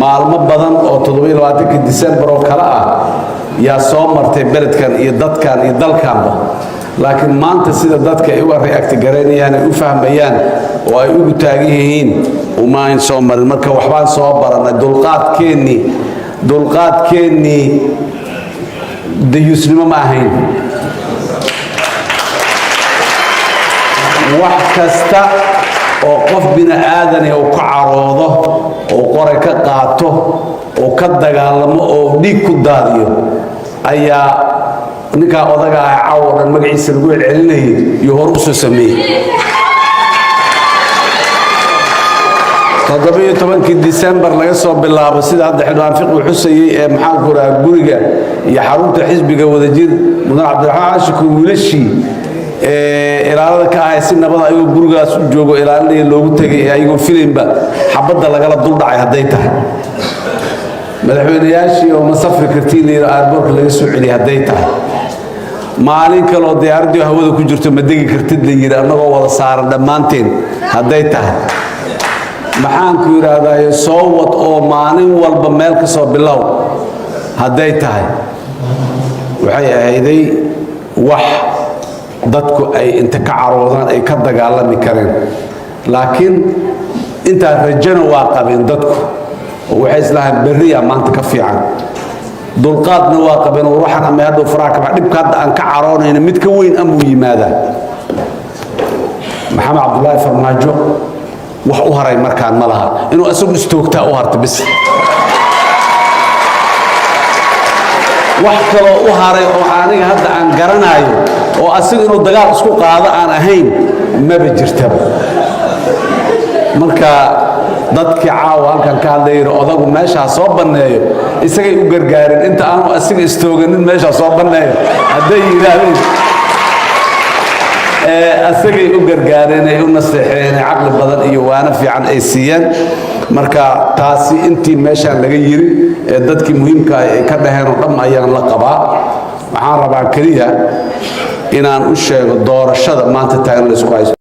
Maalmo badan oo 27-kii Disembar oo kale ah yaa soo martay beledkan iyo dadkan iyo dalkanba, laakiin maanta sida dadka ay uga react garaynayaan, ay u fahmayaan oo ay ugu taagan yihiin umaan soo marin. Marka waxbaan soo barannay. Dulqaadkeennii dayuusnimo ma ahayn. Wax kasta oo qof bini aadani uu ka caroodo oo qoray ka qaato oo ka dagaalamo oo dhiig ku daadiyo ayaa ninkaa odaga ah caawo dhan magaciisa lagu celcelinayay iyo hore u soo sameeyey. 17-kii Disembar laga soo bilaabo, sida hadda xildhibaan Fiqi xusayey ee maxaanku rahaa guriga iyo xarunta xisbiga Wadajir, mudan Cabdiraxmaan Cashiku wiilashii ilaalada ka ahay si nabada ayagoo gurigaas u joogo ilaalinaya loogu tegay ee ayagoo filaynba xabadda lagala duldhacay, hadday tahay madaxweynayaashii oo ma safri kartiin layidhi airboortka laga soo celiyay, hadday tahay maalin kaloo diyaaraddii hawada ku jirto ma degi kartid la yidhi annagoo wada saaran dhammaanteen, hadday tahay maxaanku yidhaahdaye soo wad oo maalin walba meel ka soo bilow, hadday tahay, waxay ahayday wax dadku ay inta ka caroodaan ay ka dagaalami kareen. Laakiin intaa rajana waa qabeen dadku oo waxay islahayn berriya maanta ka fiican. Dulqaadna waa qabeen oo ruuxan ama hadhow faraha ka bax, dhibka hadda aan ka caroonayna mid ka weyn amuu yimaadaa. Maxamed Cabdulaahi Farmaajo wax u haray markaan ma laha, inuu isagu istoogtaa u harta bis. Wax kaloo u haray oo aniga hadda aan garanaayo oo asiga inuu dagaal isku qaado aan ahayn maba jirtaba. Marka dadkii caawa halkan ka hadlayna odagu meeshaa soo banneeyo isagay u gargaareen. Inta aanu asiga istooganin meeshaa soo banneeyo hadday yidhaahdeen, asagay u gargaareen, ay u naseexeen, caqli badan iyo waano fiican ay siiyeen. Marka taasi intii meeshaan laga yiri ee dadkii muhiimka ay ka dhaheen oo dham ayaan la qabaa. Waxaan rabaa keliya inaan u sheego doorashada maanta taagan la isku haysto.